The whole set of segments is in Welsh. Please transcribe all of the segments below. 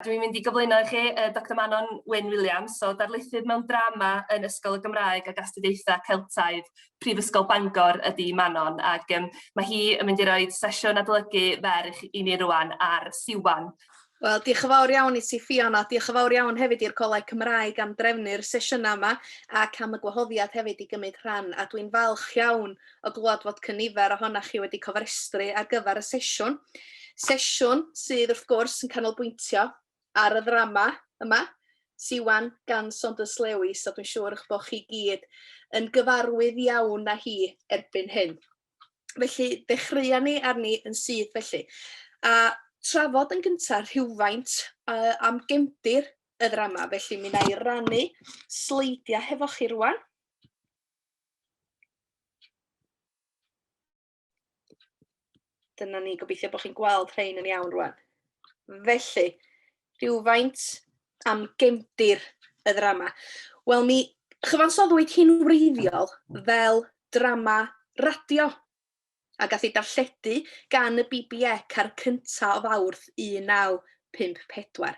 Dwi'n mynd i gyflwyno i chi Dr Manon Wyn Williams, so darlithydd mewn drama yn Ysgol y Gymraeg ac Astudiaethau Celtaidd Prifysgol Bangor ydy Manon, ac um, mae hi yn mynd i roi sesiwn adolygu fer i, i ni rwan ar Siwan. Wel, diolch yn fawr iawn i ti Fiona, diolch yn fawr iawn hefyd i'r Coleg Cymraeg am drefnu'r sesiynau yma ac am y gwahoddiad hefyd i gymryd rhan, a dwi'n falch iawn o glywed fod cynifer ohonoch chi wedi cofrestru ar gyfer y sesiwn. Sesiwn sydd wrth gwrs yn canolbwyntio ar y ddrama yma, Siwan gan Saunders Lewis, a dwi'n siŵr eich bod chi gyd yn gyfarwydd iawn â hi erbyn hyn. Felly, dechreuan ni arni yn syth felly. A trafod yn gyntaf rhywfaint uh, am gefndir y ddrama, felly mi wna i rannu sleidiau hefo chi rwan. Dyna ni, gobeithio bod chi'n gweld rhain yn iawn rwan. Felly, rhywfaint am gefndir y ddrama. Wel, mi chyfansoddwyd hi'n wreiddiol fel drama radio a gath ei darlledu gan y BBEC ar cyntaf o Fawrth 1954.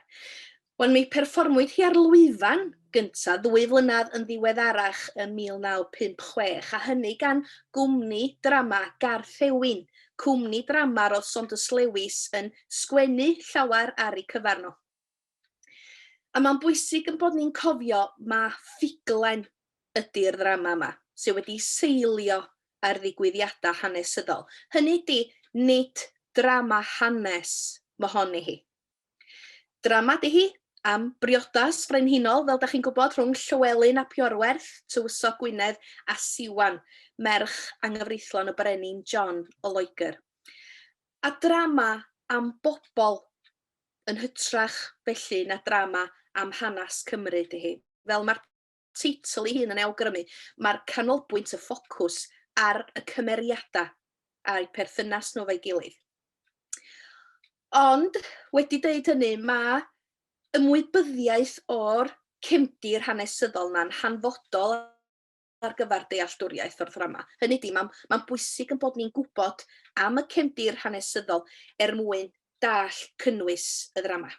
Wel, mi perfformwyd hi ar lwyfan gyntaf ddwy flynedd yn ddiweddarach ym 1956, a hynny gan gwmni drama Garth Ewin, cwmni drama roedd Saunders Lewis yn sgwennu llawer ar eu cyfer nhw. A mae'n bwysig yn bod ni'n cofio ma ffuglen ydy'r ddrama yma, sydd wedi seilio ar ddigwyddiadau hanesyddol. Hynny ydy, nid drama hanes mohoni hi. Drama 'di hi am briodas frenhinol, fel da chi'n gwybod, rhwng Llywelyn ap Iorwerth, Tywysog Gwynedd, a Siwan, merch anghyfreithlon y brenin John o Loegr. A drama am bobl yn hytrach felly na drama am hanes Cymru ydy hi. Fel mae'r teitl ei hun yn ei awgrymu, mae'r canolbwynt, y ffocws ar y cymeriadau a'u perthynas nhw efo'i gilydd. Ond, wedi dweud hynny, mae ymwybyddiaeth o'r cefndir hanesyddol na'n hanfodol ar gyfer dealltwriaeth o'r ddrama. Hynny ydy, mae'n ma bwysig yn bod ni'n gwybod am y cefndir hanesyddol er mwyn dall cynnwys y ddrama.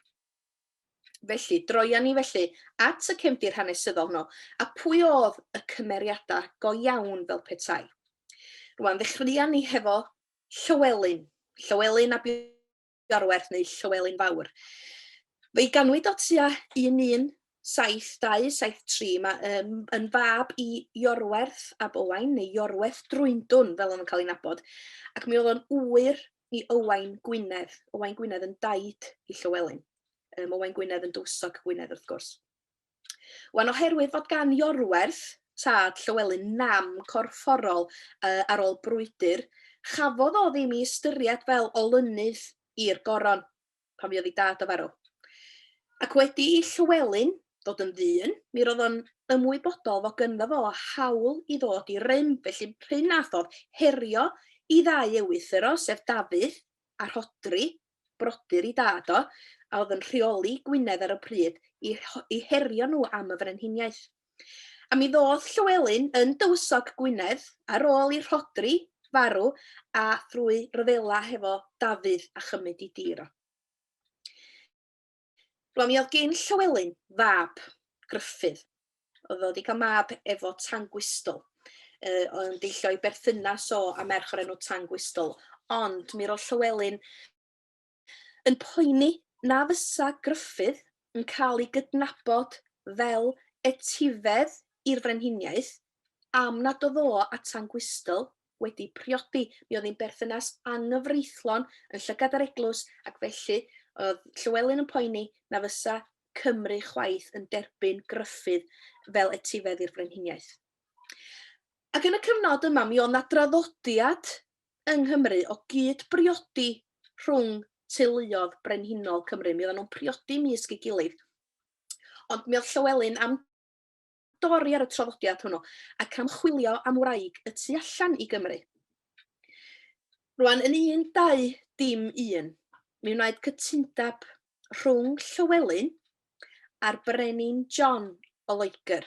Felly, droion ni felly at y cefndir hanesyddol hwnnw, a pwy oedd y cymeriadau go iawn fel petai. Rwan, ddechreuan ni hefo Llywelyn. Llywelyn ap Iorwerth neu Llywelyn Fawr. Fe'i ganwyd o tua 1172, 73, mae um, yn fab i Iorwerth ab Owain, neu Iorwerth Drwyndwn, fel o'n cael ei nabod, ac mi oedd o'n ŵyr i Owain Gwynedd. Owain Gwynedd yn daid i Llywelyn. Um, Owain Gwynedd yn dywysog Gwynedd, wrth gwrs. Wan, oherwydd fod gan Iorwerth, tad Llywelyn, nam corfforol uh, ar ôl brwydr, chafodd o ddim i ystyried fel olynydd i'r goron pan fuodd ei dad o farw. Ac wedi i Llywelyn ddod yn ddyn, mi roedd o'n ymwybodol fod gynddo fo hawl i ddod i rym, felly pryn nath oedd herio i ddau ewythr o, sef Dafydd a Rhodri, brodyr i dad o, a oedd yn rheoli Gwynedd ar y pryd, i, i herio nhw am y frenhiniaeth. A mi ddoth Llywelyn yn dywysog Gwynedd ar ôl i Rhodri farw a thrwy ryfela hefo Dafydd a chymryd i dir o. Rwan mi oedd gyn Llywelyn fab, Gruffydd. Oedd o wedi cael mab efo Tangwystl. Uh, oedd yn deillio i berthynas o a merch o'r enw Tangwystl. Ond mi roedd Llywelyn yn poeni na fysa Gruffydd yn cael ei gydnabod fel etifedd i'r frenhiniaeth am nad oedd o a Tangwystl wedi priodi. Mi oedd hi'n berthynas anghyfreithlon yn llygad yr eglwys ac felly oedd Llywelyn yn poeni na fysa Cymru chwaith yn derbyn Gruffydd fel etifedd i'r frenhiniaeth. Ac yn y cyfnod yma mi oedd 'na draddodiad yng Nghymru o gyd-briodi rhwng teuluodd brenhinol Cymru. Mi oedden nhw'n priodi mysg ei gilydd. Ond mi oedd Llywelyn am dorri ar y traddodiad hwnnw ac am chwilio am wraig y tu allan i Gymru. Rwan, yn 1, 2, dim 1, mi wnaed cytundeb rhwng Llywelyn a'r Brenin John o Loegr.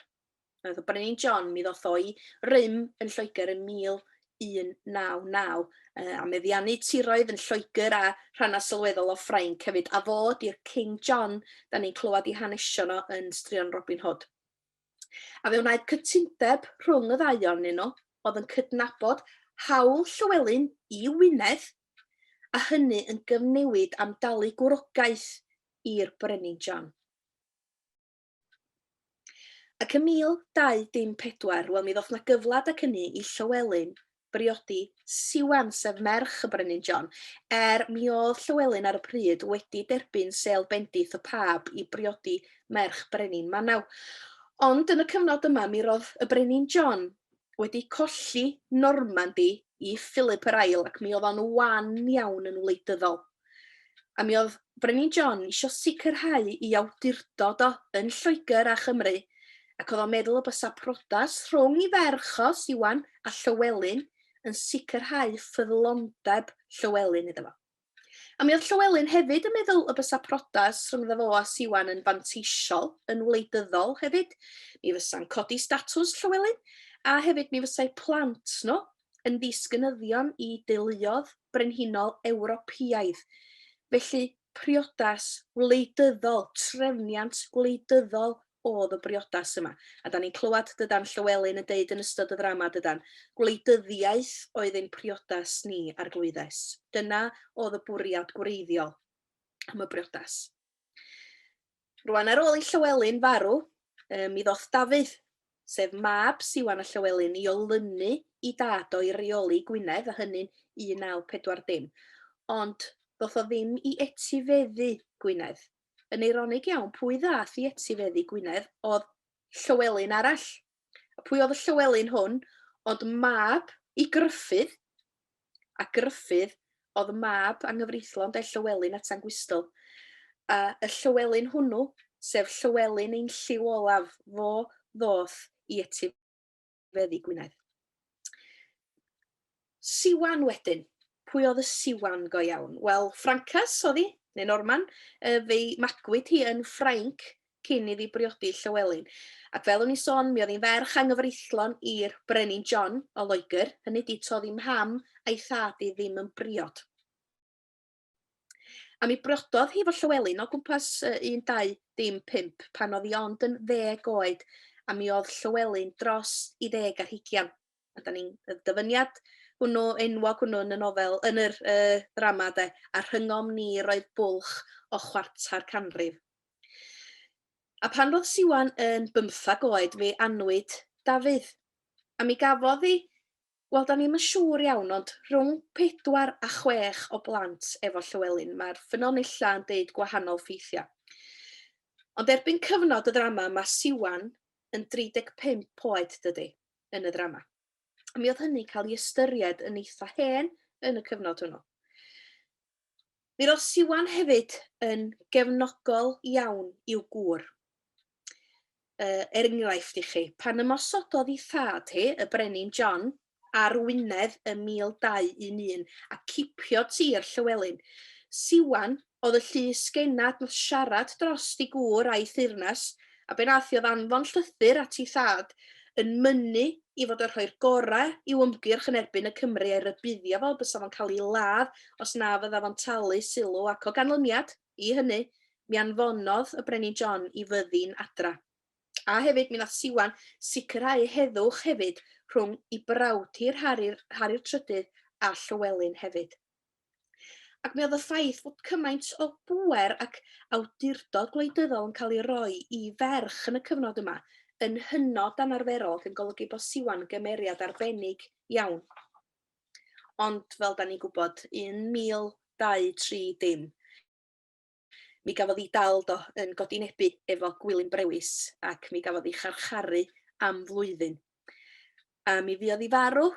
Oedd y Brenin John, mi ddoth o i rym yn Lloegr yn 1197. 199, a meddiannu tiroedd yn Lloegr a rhannau sylweddol o Ffrainc hefyd, a fo ydi'r King John da ni'n clywed i hanesion o yn straeon Robin Hood. A fe wnaed cytundeb rhwng y ddau ohonyn nhw oedd yn cydnabod hawl Llywelyn i Wynedd, a hynny yn gyfnewid am dalu gwrogaeth i'r Brenin John. Ac ym 1214, wel mi ddoth 'na gyfle adeg hynny i Llywelyn briodi Siwan, sef merch y Brenin John, er mi oedd Llywelyn ar y pryd wedi derbyn sêl bendith y Pab i briodi merch Brenin Manaw. Ond yn y cyfnod yma mi roedd y Brenin John wedi colli Normandy i Philip yr Ail ac mi oedd o'n wan iawn yn wleidyddol. A mi oedd Brenin John isio sicrhau i awdurdod o yn Lloegr a Chymru, ac oedd o'n meddwl y bysa priodas rhwng i ferch o, Siwan, a Llywelyn yn sicrhau ffyddlondeb Llywelyn iddo fo. A mi oedd Llywelyn hefyd yn meddwl y bysa priodas rhyngddo fo a Siwan yn fanteisiol yn wleidyddol hefyd. Mi fysa'n codi statws Llywelyn, a hefyd mi fysa'u plant nhw yn ddisgynyddion i deuluodd brenhinol Ewropeaidd. Felly, priodas wleidyddol, trefniant gwleidyddol oedd y briodas yma. A da ni'n clywed dydan Llywelyn yn deud yn ystod y ddrama dydan, gwleidyddiaeth oedd ein priodas ni, Arglwyddes. Dyna oedd y bwriad gwreiddiol am y briodas. Rwan ar ôl i Llywelyn farw, mi ddoth Dafydd, sef mab Siwan a Llywelyn, i olynu i dad o i reoli Gwynedd, a hynny'n 1940. Ond ddoth o ddim i etifeddu Gwynedd. Yn eironig iawn, pwy ddath i etifeddu Gwynedd oedd Llywelyn arall. A pwy oedd y Llywelyn hwn? Ond mab i Gruffydd, a Gruffydd oedd mab anghyfreithlon de Llywelyn a Tangwystl. A y Llywelyn hwnnw, sef Llywelyn ein lliw olaf, fo ddoth i etifeddu Gwynedd. Siwan wedyn. Pwy oedd y Siwan go iawn? Wel, Ffrancas oedd hi, neu Norman. Fe'i magwyd hi yn Ffrainc cyn iddi briodi Llywelyn. Ac fel o'n i'n sôn, mi oedd hi'n ferch anghyfreithlon i'r Brenin John o Loegr, hynny ydi todd hi mham a'i thad hi ddim yn briod. A mi briododd hi efo Llywelyn o gwmpas 1205 pan oedd hi ond yn ddeg oed, a mi oedd Llywelyn dros i ddeg ar hugian. A da ni'n y dyfyniad hwnnw enwog hwnnw yn y nofel, yn yr ddrama de, a rhyngom ni roedd bwlch o chwarter canrif. A pan roedd Siwan yn bymthag oed fe anwyd Dafydd. A mi gafodd hi, wel da ni'm yn siŵr iawn, ond rhwng 4 a 6 o blant efo Llywelyn. Mae'r ffynonellau yn deud gwahanol ffeithiau. Ond erbyn cyfnod y ddrama mae Siwan yn 35 oed dydy yn y ddrama. A mi oedd hynny cael ei ystyried yn eitha hen yn y cyfnod hwnnw. Mi roedd Siwan hefyd yn gefnogol iawn i'w gŵr. Er enghraifft i chi, pan ymosododd ei thad hi, y Brenin John, ar Wynedd ym 1211 a cipio tir Llywelyn, Siwan oedd y llys genad nath siarad drost ei gŵr a'i theyrnas, a be nath hi oedd anfon llythyr at ei thad yn mynnu i fod yn rhoi'r gorau i'w ymgyrch yn erbyn y Cymry a'i rybuddio fo bysa fo'n cael ei ladd os na fydda fo'n talu sylw ac o ganlyniad i hynny mi anfonodd y Brenin John i fyddin adra. A hefyd mi nath Siwan sicrhau heddwch hefyd rhwng i brawd hi'r Harri'r Harri'r Trydydd a Llywelyn hefyd. Ac mi oedd y ffaith fod cymaint o bŵer ac awdurdod gwleidyddol yn cael ei roi i ferch yn y cyfnod yma yn hynod anarferol ac yn golygu bod Siwan yn gymeriad arbennig iawn. Ond fel da ni'n gwybod, 1230, mi gafodd hi dal do yn godinebu efo Gwilym Brewis ac mi gafodd hi charcharu am flwyddyn. A mi fuodd hi farw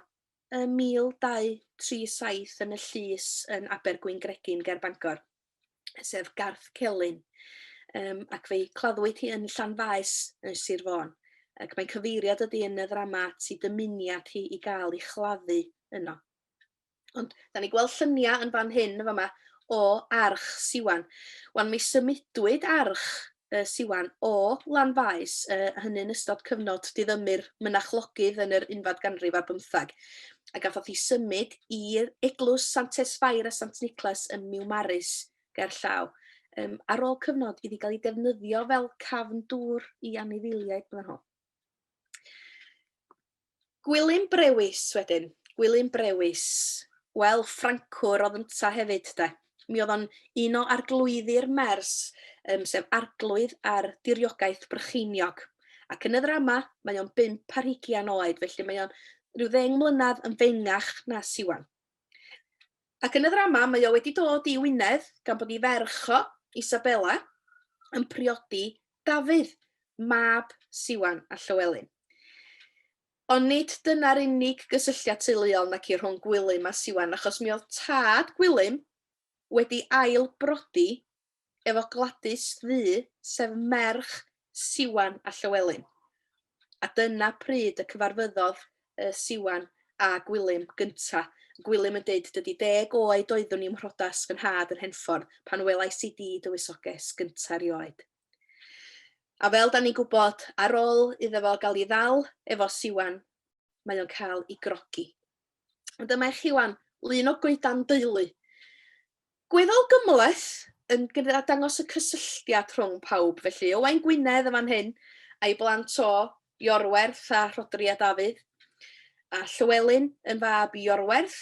ym 1237 yn y llys yn Abergwyngregyn ger Bangor, sef Garth Celyn, ac fe'i claddwyd hi yn Llanfaes yn Sir Fôn. Ac mae'n cyfeirio dydy yn y ddrama at ei dymuniad hi i gael ei chladdu yno. Ond da ni gweld lluniau yn fan hyn yn fama o arch Siwan. Wan mi symudwyd arch Siwan o Lanfaes, hynny yn ystod cyfnod diddymu'r mynachlogydd yn yr unfed ganrif ar bymtheg. A gafodd hi symud i'r eglwys Santes Fair a Sant Niclas ym Miwmaris gerllaw, um, ar ôl cyfnod iddi gael ei defnyddio fel cafn dŵr i anifeiliaid, bydden nhw. Gwilym Brewis wedyn, Gwilym Brewis, wel, Ffrancwr oedd ynta hefyd de. Mi oedd o'n un o arglwyddi'r Mers, um, sef arglwydd ar diriogaeth Brycheiniog. Ac yn y ddrama, mae o'n 25 oed, felly mae o'n rhyw ddeng mlynedd yn fengach na Siwan. Ac yn y ddrama, mae o wedi dod i Wynedd gan bod ei ferch o, Isabella, yn priodi Dafydd, mab Siwan a Llywelyn. Ond nid dyna'r unig gysylltiad teuluol nac i rhwng Gwilym a Siwan, achos mi oedd tad Gwilym wedi ail brodi efo Gladys Ddu, sef merch Siwan a Llywelyn. A dyna pryd y cyfarfyddodd Siwan a Gwilym gynta. Gwilym yn deud, dydy deg oed oeddwn i ym mhrodas fy nhad yn Henffordd pan welais i di dywysoges gynta rioed. A fel da ni'n gwybod, ar ôl iddo fo gael ei ddal efo Siwan, mae o'n cael ei grogi. Ond dyma i chi wan, lun o goedan deulu. Gweddol gymhleth yn gyda dangos y cysylltiad rhwng pawb, felly Owain Gwynedd yn fan hyn, a'i blant o, Iorwerth a Rhodri a Dafydd, a Llywelyn yn fab i Iorwerth,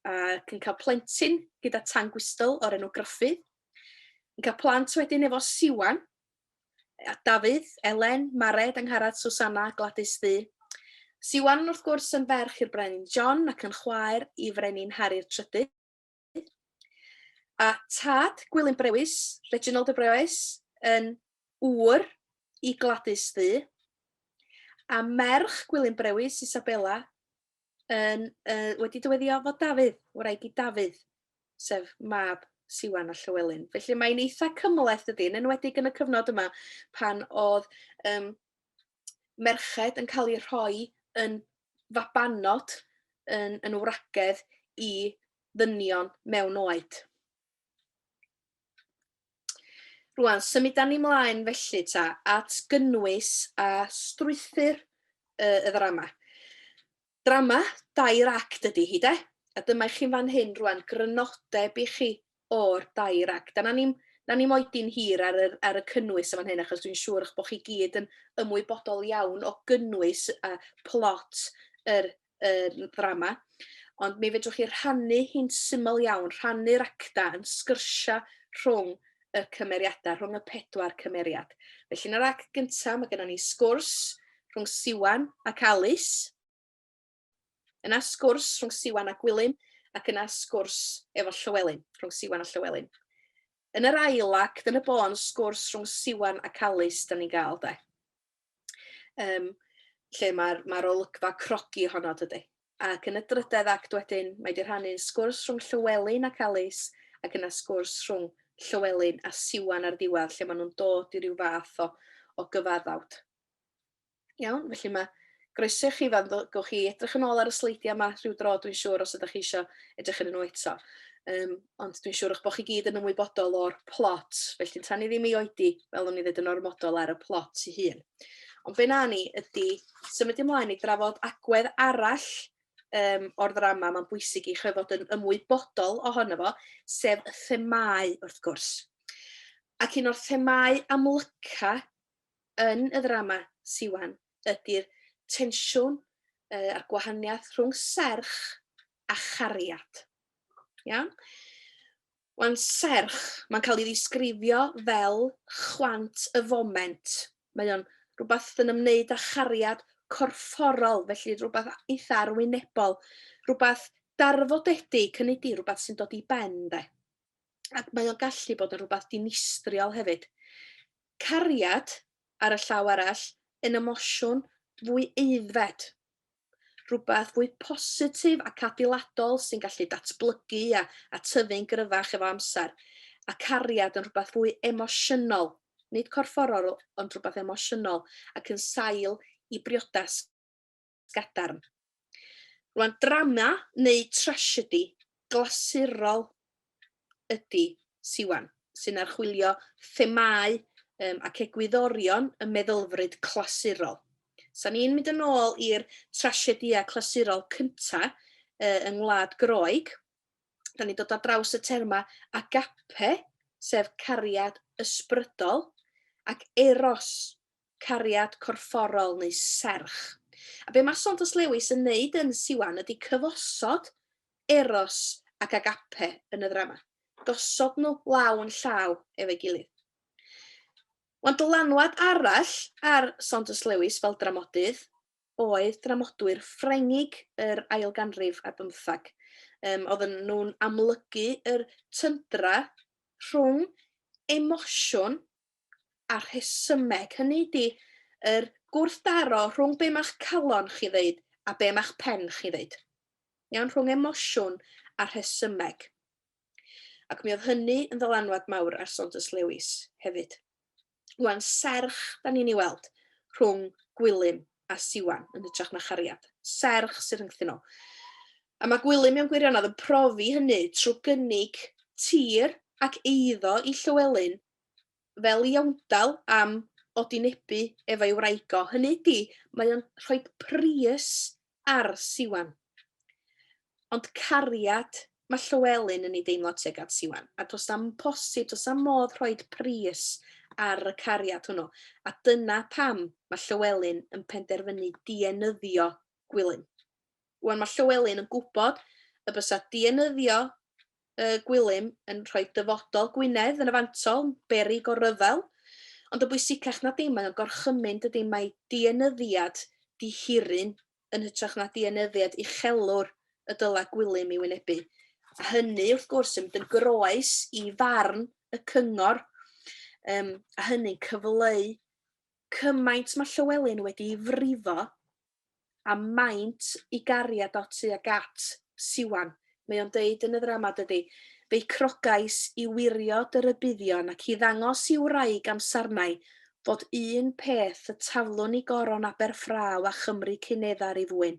ac yn cael plentyn gyda Tangwystl o'r enw Gruffydd. Yn cael plant wedyn efo Siwan, a Dafydd, Elen, Mared, Angharad, Susanna, Gladys Ddu. Siwan wrth gwrs yn ferch i'r Brenin John ac yn chwaer i Frenin Harri'r Trydydd. A tad Gwilym Brewis, Reginald de Brewis, yn ŵr i Gladys Ddu. A merch Gwilym Brewis, Isabella, yn, uh, wedi dyweddio fod Dafydd, wraig i Dafydd, sef mab Siwan a Llywelyn. Felly mae'n eitha cymhleth dydy, yn enwedig yn y cyfnod yma pan oedd um, merched yn cael eu rhoi yn fabanod, yn, yn wragedd i ddynion mewn oed. Rwan, symudan ni mlaen felly ta at gynnwys a strwythur y, y ddrama. Drama dair act ydy hi de, a dyma i chi'n fan hyn rwan grynodeb i chi o'r dair act. A na ni'm, na ni'm oedi'n hir ar yr, ar y cynnwys yn fan hyn, achos dwi'n siŵr eich bod chi gyd yn ymwybodol iawn o gynnwys a plot yr, yr ddrama. Ond mi fedrwch chi rhannu hi'n syml iawn, rhannu'r acta yn sgyrsiau rhwng y cymeriadau, rhwng y pedwar cymeriad. Felly yn yr act gyntaf, mae gennym ni sgwrs rhwng Siwan ac Alice. Yna sgwrs rhwng Siwan a Gwilym, ac yna sgwrs efo Llywelyn, rhwng Siwan a Llywelyn. Yn yr ail act, yn y bôn, sgwrs rhwng Siwan ac Alice, da ni'n gael, de. Um, lle mae'r mae olygfa crogi honno, dydy. Ac yn y drydedd act wedyn, mae wedi rhannu'n sgwrs rhwng Llywelyn ac Alice, ac yna sgwrs rhwng Llywelyn a Siwan ar ddiwedd, lle maen nhw'n dod i ryw fath o, o gyfaddawd. Iawn, felly mae groeso i chi fan, gewch chi edrych yn ôl ar y sleidiau yma rhyw dro, dwi'n siŵr, os ydych chi eisiau edrych yn nhw eto. Um, ond dwi'n siŵr eich bod chi gyd yn ymwybodol o'r plot, felly tan ni ddim i oedi, fel o'n i ddweud yn ormodol ar y plot ei hun. Ond be na ni ydy symud ymlaen i drafod agwedd arall um, o'r ddrama mae'n bwysig i chi fod yn ymwybodol ohono fo, sef y themâu wrth gwrs. Ac un o'r themâu amlyca yn y ddrama, Siwan, ydy'r tensiwn uh, a'r gwahaniaeth rhwng serch a chariad. Iawn? Wan, serch, mae'n cael ei ddisgrifio fel chwant y foment. Mae o'n rhywbeth yn ymwneud â chariad corfforol, felly rhywbeth eitha arwynebol, rhywbeth darfodedig, hynny ydi, rhywbeth sy'n dod i ben, de. Ac mae o'n gallu bod yn rhywbeth dinistriol hefyd. Cariad, ar y llaw arall, yn emosiwn fwy aeddfed, rhywbeth fwy positif ac adeiladol sy'n gallu datblygu a, a tyfu'n gryfach efo amser. A cariad yn rhywbeth fwy emosiynol, nid corfforol, ond rhywbeth emosiynol ac yn sail i briodas gadarn. Rwan, drama neu trasiedi glasurol ydy Siwan, sy'n archwilio themâu um, ac egwyddorion y meddylfryd clasurol. Sa ni'n mynd yn ôl i'r trasiedïau clasurol cynta yng Ngwlad Groeg. Da ni'n dod ar draws y termau agape, sef cariad ysbrydol, ac eros, cariad corfforol neu serch. A be mae Saunders Lewis yn neud yn Siwan ydy cyfosod eros ac agape yn y ddrama. Gosod nhw law yn llaw efo'i gilydd. Wan dylanwad arall ar Saunders Lewis fel dramodydd oedd dramodwyr Ffrengig yr ail ganrif ar bymthag. Oedden nhw'n amlygu yr tyndra rhwng emosiwn a rhesymeg. Hynny ydi, yr gwrthdaro rhwng be mae'ch calon chi ddeud a be mae'ch pen chi ddeud. Iawn, rhwng emosiwn a rhesymeg. Ac mi oedd hynny yn ddylanwad mawr ar Saunders Lewis hefyd. Wan, serch da ni'n ei weld rhwng Gwilym a Siwan yn hytrach na chariad. Serch sy'n rhyngthyn nhw. A mae Gwilym mewn gwirionedd yn profi hynny trwy gynnig tir ac eiddo i Llywelyn fel iawndal am odinebu efo'i wraig o. Hynny ydi, mae o'n rhoi pris ar Siwan. Ond cariad mae Llywelyn yn ei deimlo tuag at Siwan, a does na'm posib, does na'm modd rhoi pris ar y cariad hwnnw. A dyna pam mae Llywelyn yn penderfynu dienyddio Gwilym. Wan mae Llywelyn yn gwybod y bysa dienyddio Gwilym yn rhoi dyfodol Gwynedd yn y fantol, beryg o ryfel, ond y bwysicach na dim, mae o'n gorchymyn dydy, mae dienyddiad dihiryn yn hytrach na dienyddiad uchelwr y dyla Gwilym ei wynebu. A hynny, wrth gwrs, yn mynd yn groes i farn y cyngor, a hynny'n cyfleu cymaint mae Llywelyn wedi ei frifo a maint i gariad o tuag at Siwan. Mae o'n deud yn y ddrama, dydy, Fe'i crogais i wirio dy rybuddion ac i ddangos i'w wraig am sarnau fod un peth y taflwn i goron Aberffraw a Chymru Cyneddar i fwyn.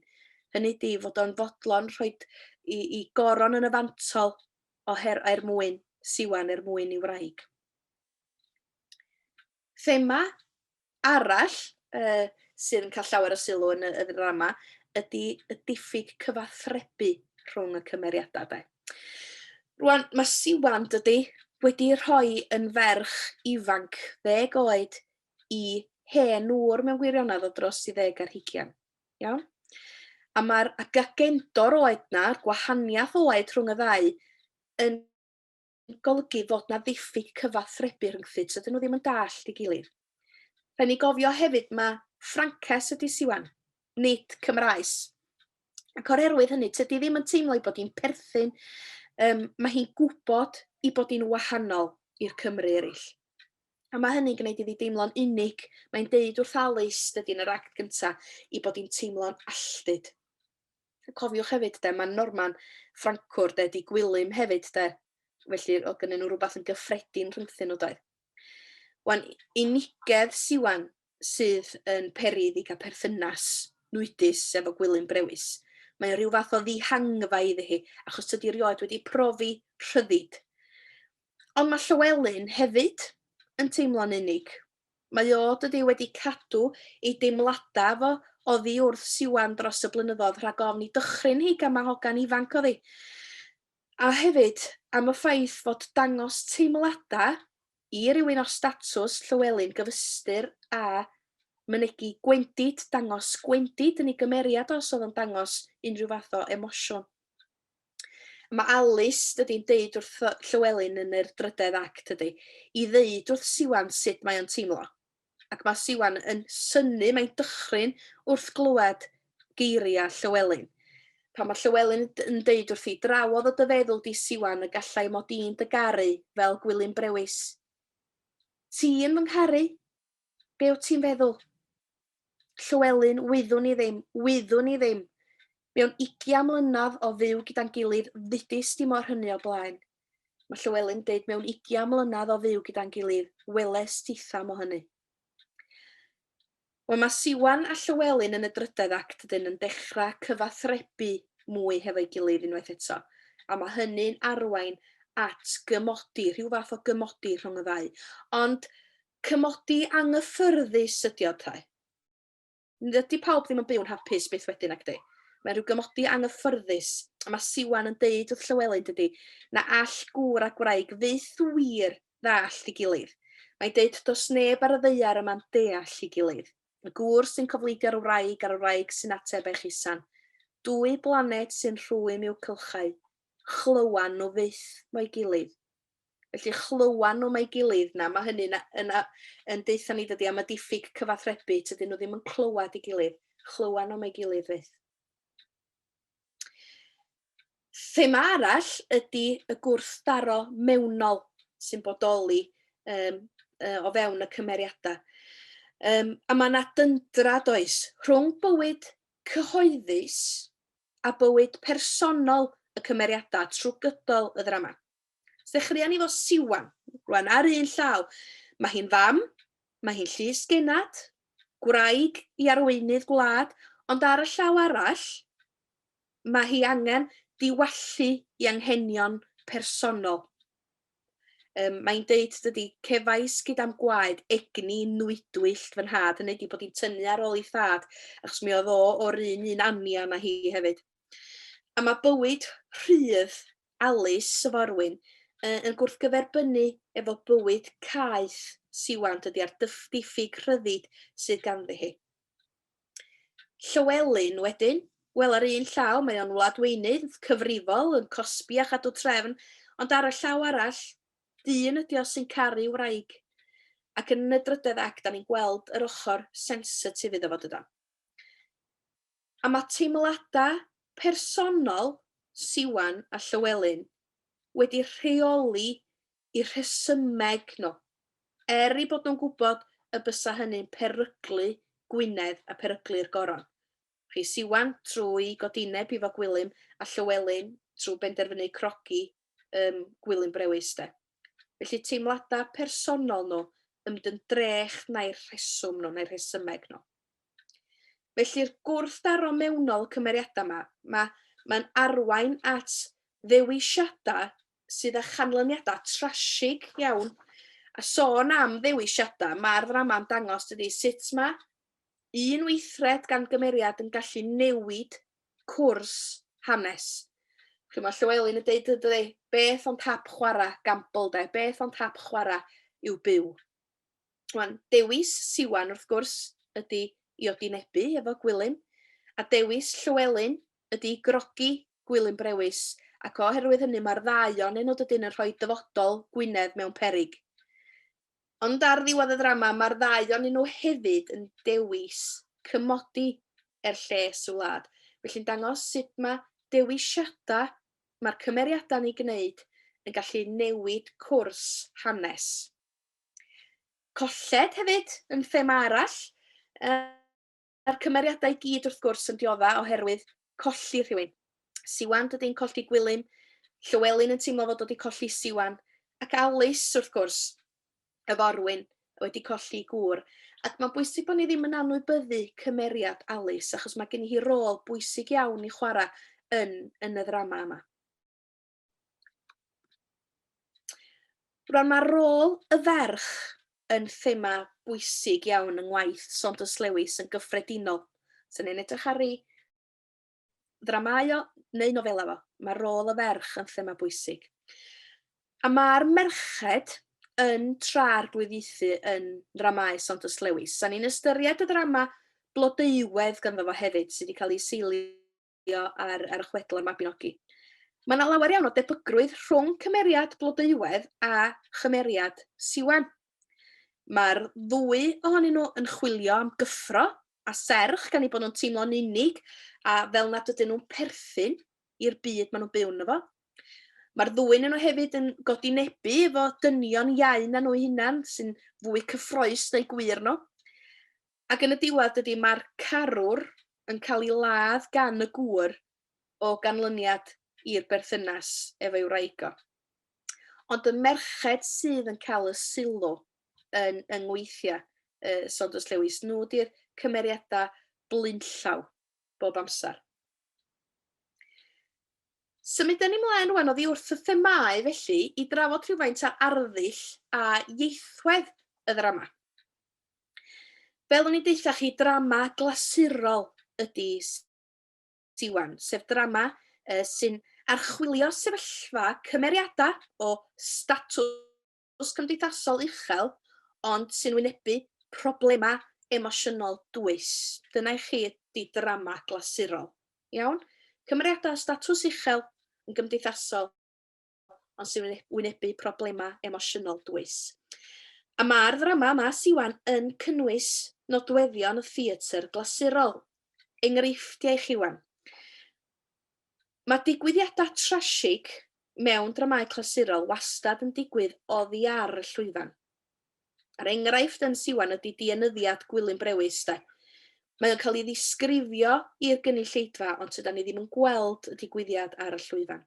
Hynny ydi, fod o'n fodlon rhoid i, i goron yn y fantol o her, er mwyn Siwan, er mwyn i'w wraig. Thema arall uh, sydd yn cael llawer o sylw yn y, y ddrama ydy y diffyg cyfathrebu rhwng y cymeriadau. De. Rwan, mae Siwan, dydy, wedi rhoi yn ferch ifanc, ddeg oed, i hen ŵr mewn gwirionedd o dros i ddeg ar hugian. Iawn? A mae'r agagendor oed na, a'r gwahaniaeth oed rhwng y ddau, yn golygu fod 'na ddiffyg cyfathrebu rhyngthynt, so 'dyn nhw ddim yn dallt ei gilydd. Rhaid ni gofio hefyd ma' Ffrances ydi Siwan, nid Cymraes. Ac o'r herwydd hynny, tydi ddim yn teimlo ei bod hi'n perthyn, um, mae hi'n gwybod ei bod hi'n wahanol i'r Cymry eraill. A mae hynny'n gwneud iddi deimlo'n unig. Mae'n deud wrth Alice, dydy yn yr act gyntaf, i bod hi'n teimlo'n alltud. Cofiwch hefyd de, mae Norman Ffrancwr de, di Gwilym hefyd de, felly oedd gynnyn nhw rhywbeth yn gyffredin rhyngthyn nhw doedd. Wan, unigedd Siwan sydd yn peri iddi gael perthynas nwydus efo Gwilym Brewis. Mae o rhyw fath o ddihangfa iddi hi, achos tydi rioed wedi profi rhyddid. Ond mae Llywelyn hefyd yn teimlo'n unig. Mae o, dydi, wedi cadw ei deimladau fo oddi wrth Siwan dros y blynyddoedd rhag ofn i dychryn hi gan ma' hogan ifanc o'dd hi. A hefyd am y ffaith fod dangos teimladau i rywun o statws Llywelyn gyfystyr â mynegi gwendid, dangos gwendid yn ei gymeriad os oedd o'n dangos unrhyw fath o emosiwn. Mae Alice, dydy, yn deud wrth Llywelyn yn yr drydedd act, dydy, i ddeud wrth Siwan sut mae o'n teimlo. Ac mae Siwan yn synnu, mae'n dychryn wrth glywed geiriau Llywelyn. Pan mae Llywelyn yn deud wrthi, drawodd o dy feddwl di Siwan y gallai mod i'n dy garu fel Gwilym Brewis. Ti yn fy ngharu? Be wyt ti'n feddwl? Llywelyn, wyddwn i ddim, wyddwn i ddim. Mewn ugian mlynedd o fyw gyda'n gilydd, ddudis di mor hynny o blaen. Mae Llywelyn deud mewn ugian mlynedd o fyw gyda'n gilydd, weles titha mo hynny. Wel, mae Siwan a Llywelyn yn y drydedd act dydyn yn dechrau cyfathrebu mwy hefo'i gilydd unwaith eto, a mae hynny'n arwain at gymodi, rhyw fath o gymodi rhwng y ddau. Ond Cymodi anghyffyrddus ydi o, te. Dydy pawb ddim yn byw'n hapus byth wedyn, nag 'di? Mae rhyw gymodi anghyffyrddus, a mae Siwan yn deud wrth Llywelyn, dydy, na all gŵr a gwraig fyth wir ddallt ei gilydd. Mae'n deud does neb ar y ddaear yma'n deall ei gilydd. Y gŵr sy'n cofleidio'r wraig a'r wraig sy'n ateb ei chusan. Dwy blaned sy'n rhwym i'w cylchau. Chlywan nhw fyth mo'i gilydd. Felly chlywan nhw mo'i gilydd na, mae hynny'n yn, yn deutha ni dydy am y diffyg cyfathrebu, tydyn nhw ddim yn clywed ei gilydd. Chlywan nhw mo'i gilydd fyth. Thema arall ydy y gwrthdaro mewnol sy'n bodoli um, o fewn y cymeriadau. Um, a mae yna dyndra, does, rhwng bywyd cyhoeddus a bywyd personol y cymeriadau trwy gydol y ddrama. So ddechreuon ni fo Siwan. Rwan, ar un llaw, mae hi'n fam, mae hi'n llys genad, gwraig i arweinydd gwlad, ond ar y llaw arall, mae hi angen diwallu i anghenion personol. Um, mae'n deud, dydy, cefais gyda'm gwaed egni nwydwyllt fy nhad, hynny ydy bod hi'n tynnu ar ôl ei thad, achos mi oedd o o'r un un anian â hi hefyd. A mae bywyd rhydd Alys y forwyn yn gwrthgyferbynnu efo bywyd caeth Siwan, dydy, a'r diffyg rhyddid sydd ganddi hi. Llywelyn wedyn, wel ar un llaw mae o'n wladweinydd cyfrifol yn cosbi a chadw trefn, ond ar y llaw arall, dyn ydi o sy'n caru wraig. Ac yn y drydedd act, da ni'n gweld yr ochr sensitif iddo fo dydan. A mae teimladau personol Siwan a Llywelyn wedi rheoli eu rhesymeg nhw, er eu bod nhw'n gwybod y bysa hynny'n peryglu Gwynedd a peryglu'r Goron. Rhys Iwan trwy godineb Ifo Gwilym a Llywelyn trwy benderfynu crogi um, Gwilym Brewis de. Felly teimladau personol nhw yn mynd yn drech na'i rheswm nhw, na'i rhesymeg nhw. Felly'r gwrthdaro mewnol y cymeriadau yma, mae, mae'n arwain at ddewisiadau sydd â chanlyniadau trasig iawn. A sôn am ddewisiadau, mae'r ddrama'n dangos dydy sut mae un weithred gan gymeriad yn gallu newid cwrs hanes. Chymod, mae Llywelyn yn deud dydy, beth ond hap chwarae, gamble de, beth ond hap chwarae yw byw. Wan, dewis Siwan wrth gwrs ydy i odinebu efo Gwilym, a dewis Llywelyn ydy i grogi Gwilym Brewis, ac oherwydd hynny mae'r ddau ohonyn nhw dydyn yn rhoi dyfodol Gwynedd mewn peryg. Ond ar ddiwedd y ddrama mae'r ddau ohonyn nhw hefyd yn dewis cymodi er lles y wlad. Felly'n dangos sut mae dewisiadau mae'r cymeriadau'n eu gwneud yn gallu newid cwrs hanes. Colled hefyd yn thema arall. A'r cymeriadau i gyd wrth gwrs yn diodda oherwydd colli rhywun. Siwan dydy'n colli Gwilym, Llywelyn yn teimlo fod wedi colli Siwan, ac Alice wrth gwrs, y forwyn, wedi colli gŵr. Ac mae'n bwysig bod ni ddim yn anwybyddu cymeriad Alice, achos mae gen hi rôl bwysig iawn i chwarae yn, yn y ddrama yma. Rwan mae rôl y ferch yn thema bwysig iawn yng ngwaith Saunders Lewis yn gyffredinol. So ni'n edrych ar ei ddramâu o neu nofela fo, mae rôl y ferch yn thema bwysig. A mae'r merched yn tra-arglwyddiaethu yn ddramâu Saunders Lewis. A ni'n ystyried y ddrama Blodeuwedd ganddo fo hefyd, sydd wedi cael ei seilio ar, ar y chwedl o'r Mabinogi. Mae yna lawer iawn o debygrwydd rhwng cymeriad Blodeuwedd a chymeriad Siwan. Mae'r ddwy ohonyn nhw yn chwilio am gyffro a serch gan eu bod nhw'n teimlo'n unig a fel nad ydyn nhw'n perthyn i'r byd maen nhw'n byw ynddo fo. Mae'r ddwy nhw hefyd yn godinebu efo dynion iau na nhw hunan sy'n fwy cyffroes neu gwir nhw. Ac yn y diwedd dydy mae'r carwr yn cael ei ladd gan y gŵr o ganlyniad i'r berthynas efo'i wraig o. Ond y merched sydd yn cael y sylw yn, yng ngweithiau uh, Saunders Lewis, nhw di'r cymeriadau blaenllaw bob amser. Symudwn ni mlaen rwan oddi wrth y themâu felly i drafod rhywfaint ar arddull a ieithwedd y ddrama. Fel o'n i'n deutha chi, drama glasurol ydy Siwan, sef drama sy'n archwilio sefyllfa cymeriadau o statws cymdeithasol uchel ond sy'n wynebu problemau emosiynol dwys. Dyna i chi ydy drama glasurol. Iawn? Cymeriadau o statws uchel yn gymdeithasol ond sy'n wynebu problemau emosiynol dwys. A mae'r ddrama yma, Siwan, yn cynnwys nodweddion y theatr glasurol. Enghreifftiau i chi wan. Mae digwyddiadau trasig mewn dramâu clasurol wastad yn digwydd oddi ar y llwyfan. A'r enghraifft yn Siwan ydy dienyddiad Gwilym Brewis, de. Mae o'n cael ei ddisgrifio i'r gynulleidfa, ond tydan ni ddim yn gweld y digwyddiad ar y llwyfan.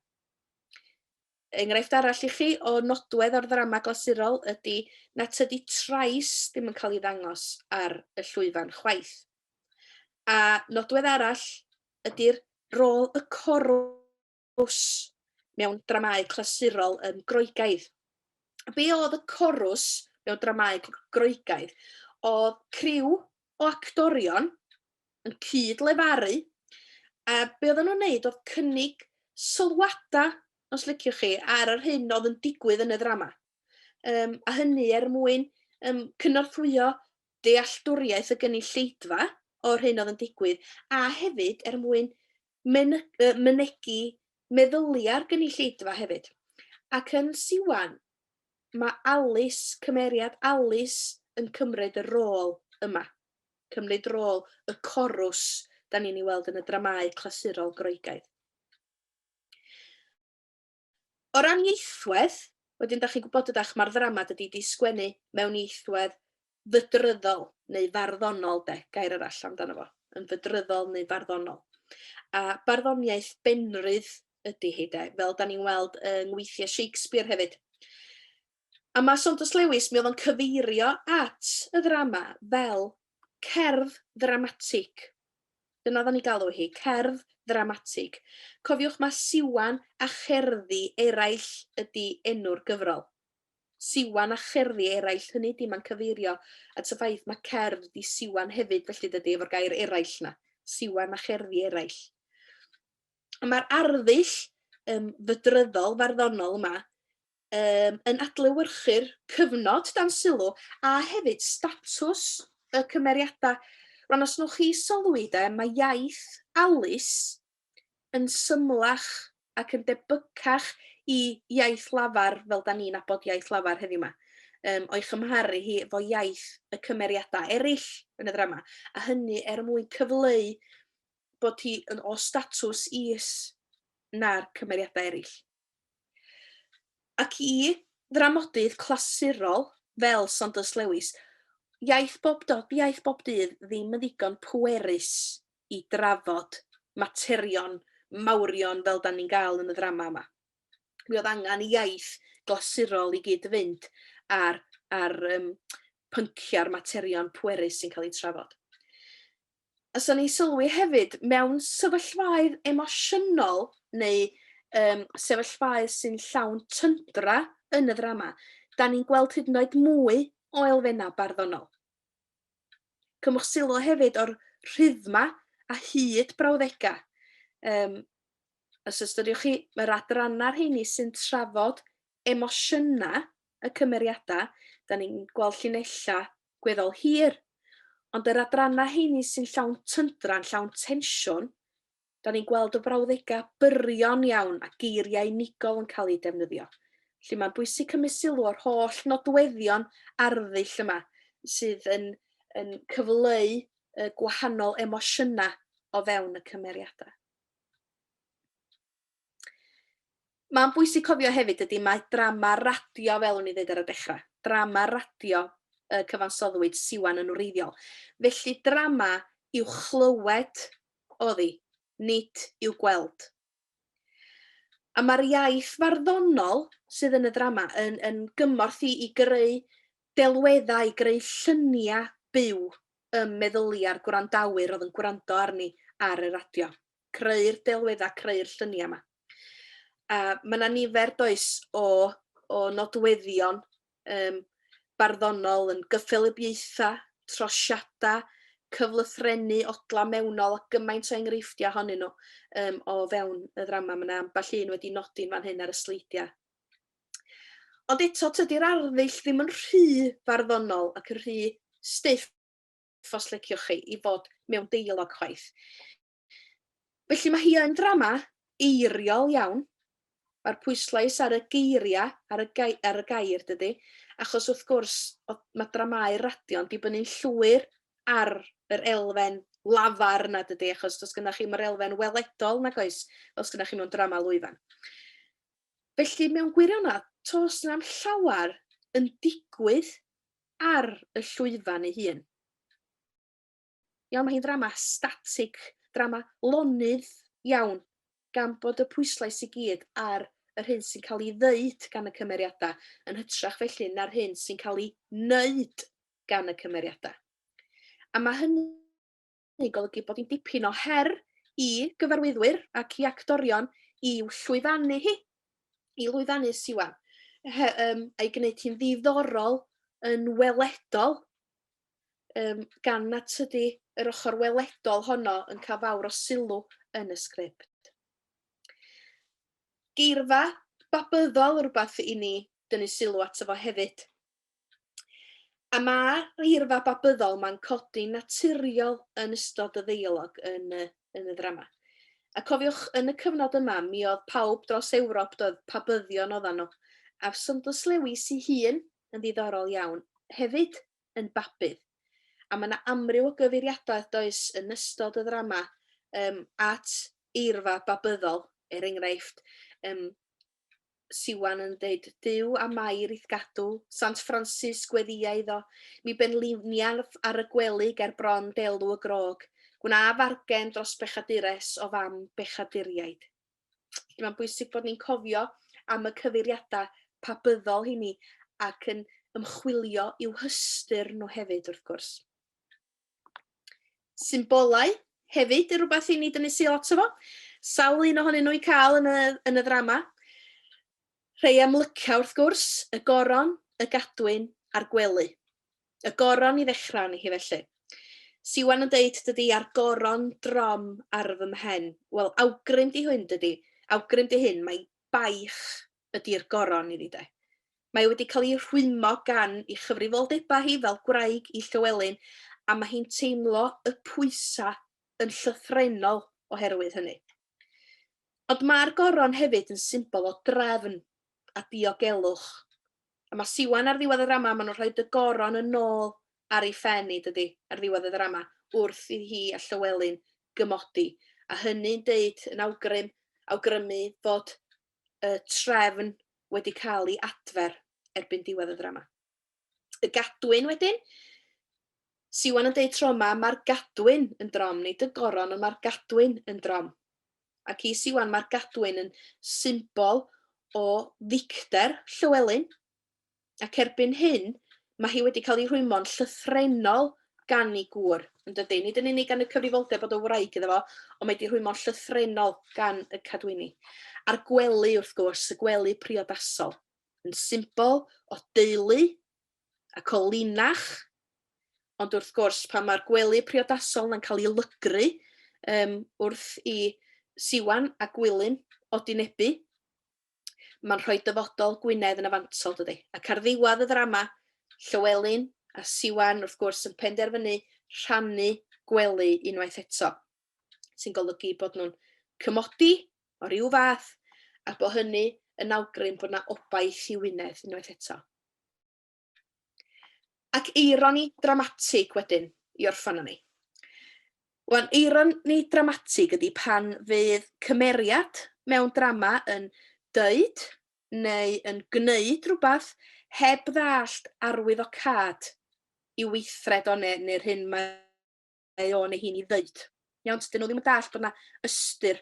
Enghraifft arall i chi o nodwedd o'r ddrama glasurol ydy na tydi trais ddim yn cael ei ddangos ar y llwyfan chwaith. A nodwedd arall ydy'r rôl y corws mewn dramâu clasurol yn Groegaidd. Be oedd y corws mewn dramâu Groegaidd? Oedd criw o actorion yn cyd-lefaru, a be oedden nhw'n wneud oedd cynnig sylwadau, os liciwch chi, ar yr hyn oedd yn digwydd yn y ddrama. Um, a hynny er mwyn um, cynorthwyo dealltwriaeth y gynulleidfa o'r hyn oedd yn digwydd, a hefyd er mwyn mynegi meddyliau'r gynulleidfa hefyd. Ac yn Siwan, mae Alys, cymeriad Alys yn cymryd y rôl yma. Cymryd rôl y corws da ni'n ei weld yn y dramâu clasurol Groegaidd. O ran ieithwedd, wedyn da chi'n gwybod ydach, mae'r ddrama dydy di sgwennu mewn ieithwedd fydryddol neu farddonol de, gair arall amdano fo, yn fydryddol neu farddonol. A barddoniaeth benrydd ydy hi de, fel da ni'n weld yng ngweithiau Shakespeare hefyd. A mae Saunders Lewis, mi oedd o'n cyfeirio at y ddrama fel cerdd ddramatig. Dyna oedden ni galw hi, cerdd ddramatig. Cofiwch mae Siwan a cherddi eraill ydy enw'r gyfrol. Siwan a cherddi eraill, hynny ydy mae'n cyfeirio at y ffaith mae cerdd di Siwan hefyd, felly dydy efo'r gair eraill na. Siwan a cherddi eraill. Mae'r arddull um, fydryddol, farddonol yma um, yn adlewyrchu'r cyfnod dan sylw a hefyd statws y cymeriadau. Rwan, os nwch chi sylwi, de, mae iaith Alice yn symlach ac yn debycach i iaith lafar fel da ni'n nabod iaith lafar heddiw yma, um, o'i chymharu hi efo iaith y cymeriadau eraill yn y ddrama, a hynny er mwyn cyfleu bod hi yn o statws is na'r cymeriadau eraill. Ac i ddramodydd clasurol fel Saunders Lewis, iaith bob, do, iaith bob dydd ddim yn ddigon pwerus i drafod materion mawrion fel dan ni'n gael yn y ddrama yma. Mi oedd angen iaith glasurol i gyd fynd ar, ar um, pynciau'r materion pwerus sy'n cael eu trafod. A so ni'n sylwi hefyd, mewn sefyllfaoedd emosiynol neu um, sefyllfaoedd sy'n llawn tyndra yn y ddrama, da ni'n gweld hyd yn oed mwy o elfennau barddonol. Cymwch sylw hefyd o'r rhyddma a hyd brawddegau. Um, os ystyriwch chi, mae'r adrannau rheini sy'n trafod emosiynau y cymeriadau, da ni'n gweld llinellau gweddol hir, ond yr adrannau heini sy'n llawn tyndra, yn llawn tensiwn, da ni'n gweld y brawddegau byrion iawn a geiriau unigol yn cael eu defnyddio. Felly mae'n bwysig cymryd sylw o'r holl nodweddion arddull yma sydd yn, yn cyfleu y gwahanol emosiynau o fewn y cymeriadau. Mae'n bwysig cofio hefyd ydy mae drama radio, fel o'n i ddweud ar y dechrau, drama radio y cyfansoddwyd Siwan yn wreiddiol. Felly drama i'w chlywed oedd hi, nid i'w gweld. A mae'r iaith farddonol sydd yn y ddrama yn, yn gymorth i, i greu delweddau, i greu lluniau byw ym meddyliau'r gwrandawyr oedd yn gwrando arni ar y radio. Creu'r delweddau, creu'r lluniau yma. A mae yna nifer, does, o, o nodweddion um, barddonol yn gyffelybiaethau, trosiadau, cyflythrennu odla mewnol a gymaint o enghreifftiau ohonyn nhw um, o fewn y ddrama. Mae yna ambell un wedi nodi'n fan hyn ar y sleidiau. Ond eto, tydi'r arddull ddim yn rhy farddonol ac yn rhy stiff, os liciwch chi, i fod mewn deialog chwaith. Felly mae hi yn ddrama eiriol iawn. Mae'r pwyslais ar y geiriau, ar y, gai, ar y gair, dydy, achos wrth gwrs mae dramâu radio'n dibynnu'n llwyr ar yr elfen lafar yna, dydy, achos does gynnach chi'm yr elfen weledol nag oes, fel sgynnach chi mewn drama lwyfan. Felly, mewn gwirionedd, toes na'm llawer yn digwydd ar y llwyfan ei hun. Iawn, mae hi'n ddrama statig, drama lonydd iawn, gan bod y pwyslais i gyd ar yr hyn sy'n cael ei ddeud gan y cymeriadau, yn hytrach felly na'r hyn sy'n cael ei wneud gan y cymeriadau. A mae hynny'n golygu bod hi'n dipyn o her i gyfarwyddwyr ac i actorion i'w llwyfannu hi, i lwyfannu Siwan, he, um, a'i gwneud hi'n ddiddorol yn weledol um, gan nad tydi yr ochr weledol honno yn cael fawr o sylw yn y sgript. Geirfa babyddol rhywbeth i ni dynnu sylw ato fo hefyd. A mae eirfa babyddol ma'n codi naturiol yn ystod y ddeialog yn y, yn y ddrama. A cofiwch, yn y cyfnod yma, mi oedd pawb dros Ewrop, doedd pabyddion oeddan nhw. A Saunders Lewis ei hun, yn ddiddorol iawn, hefyd yn babydd. A mae yna amryw o gyfeiriadau, does, yn ystod y ddrama um, at eirfa babyddol, er enghraifft, um, Siwan yn dweud, Duw a Mair i'th gadw, Sant Francis gweddïa iddo, mi benliniaf ar y gwely ger bron delw y grog, gwna fargen dros bechadures o fam bechaduriaid. Mae'n bwysig bod ni'n cofio am y cyfeiriadau pabyddol hynny ac yn ymchwilio i'w hystyr nhw hefyd, wrth gwrs. Symbolau hefyd yn rhywbeth i ni dynnu sylw ato fo. Sawl un ohonyn nhw i cael yn y, yn y ddrama. Rhei amlyca wrth gwrs, y goron, y gadwyn a'r gwely. Y goron i ddechrau arni hi felly. Siwan yn deud dydi a'r goron drom ar fy mhen. Wel, awgrym di hyn dydi. Awgrym di hyn, mae baich ydi'r goron iddi de. Mae wedi cael ei rhwymo gan ei chyfrifoldebau hi fel gwraig i Llywelyn a mae hi'n teimlo y pwysau yn llythrennol oherwydd hynny. Ond mae'r goron hefyd yn symbol o drefn a diogelwch. A mae Siwan ar ddiwedd y ddrama, maen nhw'n rhoi y goron yn ôl ar ei phen hi, dydy, ar ddiwedd y ddrama, wrth i hi a Llywelyn gymodi. A hynny'n deud, yn awgrym, awgrymu fod y trefn wedi cael ei adfer erbyn diwedd y ddrama. Y gadwyn wedyn, Siwan yn deud tro yma, mae'r gadwyn yn drom, nid y goron, ond mae'r gadwyn yn drom. Ac i Siwan, mae'r gadwyn yn symbol o ddicter Llywelyn, ac erbyn hyn, mae hi wedi cael ei rhwymo'n llythrennol gan ei gŵr, yn dydy? Nid yn unig gan y cyfrifoldeb bod y wraig iddo fo, ond mae wedi rhwymo'n llythrennol gan y cadwyni. A'r gwely, wrth gwrs, y gwely priodasol, yn symbol o deulu ac o linach, ond wrth gwrs, pan mae'r gwely priodasol yna'n cael ei lygru um, wrth i Siwan a Gwilym odinebu, Mae'n rhoi dyfodol Gwynedd yn y fantol, dydy? Ac ar ddiwedd y ddrama, Llywelyn a Siwan, wrth gwrs, yn penderfynu rhannu gwely unwaith eto, sy'n golygu bod nhw'n cymodi o ryw fath, a bod hynny yn awgrym bod 'na obaith i Wynedd unwaith eto. Ac eironi dramatig wedyn i orffan arni. Wan, eironi dramatig ydy pan fydd cymeriad mewn drama yn dweud neu yn gwneud rhywbeth heb ddallt arwyddocâd i weithred o neu, neu'r hyn mae mae o neu hi'n ei ddeud. Iawn, tydyn nhw ddim yn dallt bod yna ystyr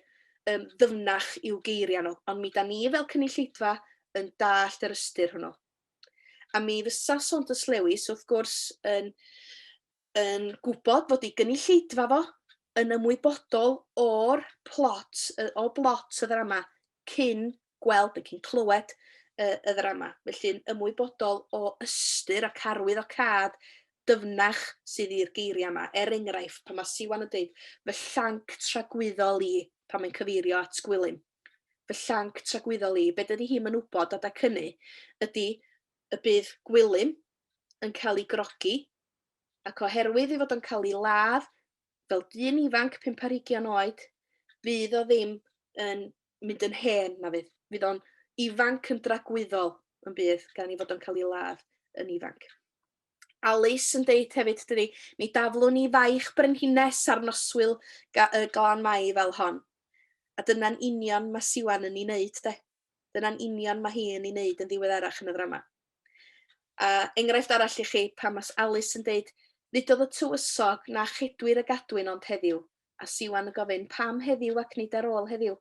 um, ddyfnach i'w geiriau nhw, ond mi da ni fel cynulleidfa yn dallt yr ystyr hwnnw. A mi fysa Saunders Lewis, wrth gwrs, yn, yn gwybod fod ei gynulleidfa fo yn ymwybodol o'r plot, o blot y ddrama cyn gweld neu cyn clywed y, y ddrama. Felly'n ymwybodol o ystyr ac arwydd o cad dyfnach sydd i'r geiriau yma. Er enghraifft, pan mae Siwan yn dweud, fy llanc tragwyddol i, pan mae'n cyfeirio at Gwilym. Fy llanc tragwyddol i, be dydy hi'm yn wybod adag hynny ydy y bydd Gwilym yn cael ei grogi, ac oherwydd ei fod o'n cael ei ladd fel dyn ifanc pump ar hugian oed, fydd o ddim yn mynd yn hen na fydd. Fydd o'n ifanc yn dragwyddol yn bydd, gan ei fod o'n cael ei ladd yn ifanc. Alys yn deud hefyd, dydy, mi daflwn ni faich brenhines ar noswyl ga, y glan mai fel hon. A dyna'n union mae Siwan yn ei wneud, de. Dyna'n union mae hi yn ei wneud yn ddiweddarach yn y ddrama. A enghraifft arall i chi, pan mae Alys yn deud, Ddudodd y tywysog na chedwir y gadwyn ond heddiw, a Siwan yn gofyn, pam heddiw ac nid ar ôl heddiw?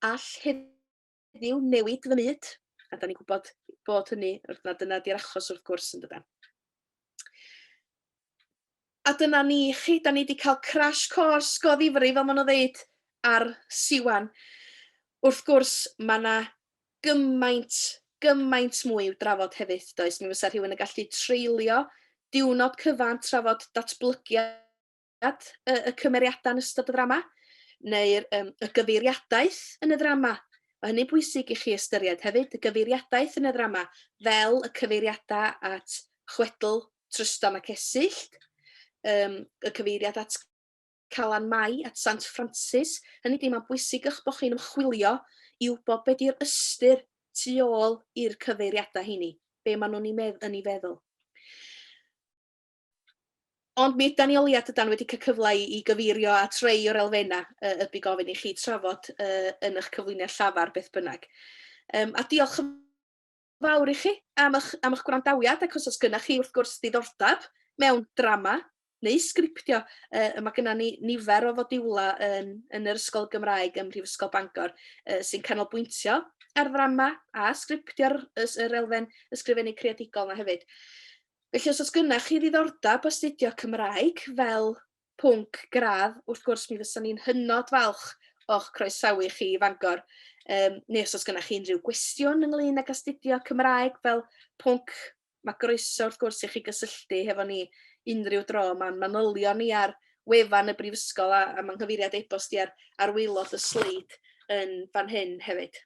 All heddiw newid fy myd? A da ni'n gwybod bod hynny, na dyna di'r achos wrth gwrs yn dydan. A dyna ni chi, da ni wedi cael crash course go ddifri, fel maen nhw'n ddeud, ar Siwan. Wrth gwrs, mae yna gymaint, gymaint mwy i'w drafod hefyd, does? Mi fysa rhywun yn gallu treulio diwrnod cyfan trafod datblygiad y, y cymeriadau yn ystod y ddrama, neu'r um, y gyfeiriadaeth yn y ddrama. Mae hynny'n bwysig i chi ystyried hefyd, y gyfeiriadaeth yn y ddrama, fel y cyfeiriadau at chwedl Trystan ac Esyllt, um, y cyfeiriad at Calan Mai, at Sant Francis. Hynny ydi, mae'n bwysig eich bod chi'n ymchwilio i wybod be di'r ystyr tu ôl i'r cyfeiriadau heini, be maen nhw'n ei, yn ei feddwl. Ond mi ydan ni o leia dydan wedi cael cyfle i, i gyfeirio at rei o'r elfennau y, y bu gofyn i chi trafod uh, yn eich cyflwyniad llafar beth bynnag. Um, a diolch yn fawr i chi am eich, am eich gwrandawiad, ac os oes gynnach chi wrth gwrs ddiddordeb mewn drama neu sgriptio, uh, mae gennym ni nifer o fodiwlau yn, yn yr Ysgol Gymraeg ym Mhrifysgol Bangor uh, sy'n canolbwyntio ar ddrama a sgriptio'r yr elfen ysgrifennu creadigol yna hefyd. Felly os oes gynnach chi ddiddordeb astudio Cymraeg fel pwnc gradd, wrth gwrs mi fysa ni'n hynod falch o'ch croesawu chi i Fangor. Um, neu os oes gynnach chi unrhyw gwestiwn ynglyn ag astudio Cymraeg fel pwnc, mae groeso wrth gwrs i chi gysylltu hefo ni unrhyw dro. Mae'n manylion ni ar wefan y brifysgol a, a mae'n nghyfeiriad e-bost i ar, ar waelod y sleid yn fan hyn hefyd.